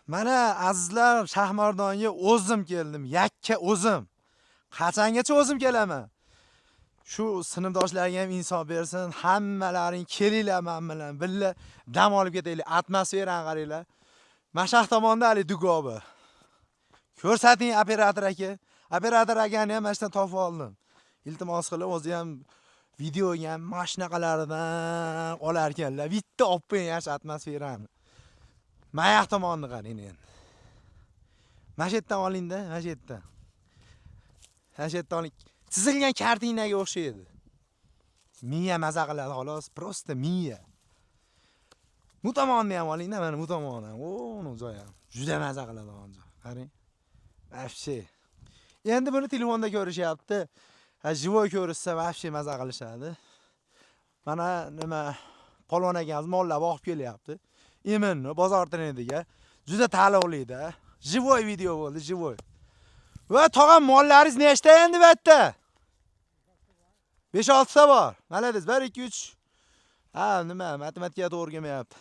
Mana, azizlar, Shahmardonga o'zim keldim, yakka o'zim. Qachongacha o'zim kelaman? Shu sinfdoshlarga ham insof bersin, hammalaring kelinglar men bilan, birga dam olib ketaylik. Atmosferani qaranglar. Mashaq tomonda hali dugobi. Ko'rsating, operator aka. Operator akani ham mana shundan topib oldim. Iltimos qilib, o'zi ham videoga ham mana shunaqalaridan olar ekanlar. Bitta olib qo'ying shu atmosferani. Mayoq tomonni qarang endi. Mana shu yerdan olingda, mana shu yerdan. Mana shu yerdan oling. Chizilgan kartinaga o'xshaydi. Miya maza qiladi xolos, просто miya. Bu tomonni ham olingda, mana bu tomoni ham. O, uni joyi ham. Juda maza qiladi joy. Qarang. Вообще. Endi buni telefonda ko'rishyapti. Ha, живой ko'rishsa, вообще maza qilishadi. Mana nima, polvon akamiz mollar boqib kelyapti. Именно bozor trendiga. Juda ta'lovlida. Живой video bo'ldi, живой. Va tog'am, mollaringiz nechta endi bu yerda? 5-6 ta bor. Молодец. 1 2 3. Ha, nima, matematika to'g'ri kelmayapti.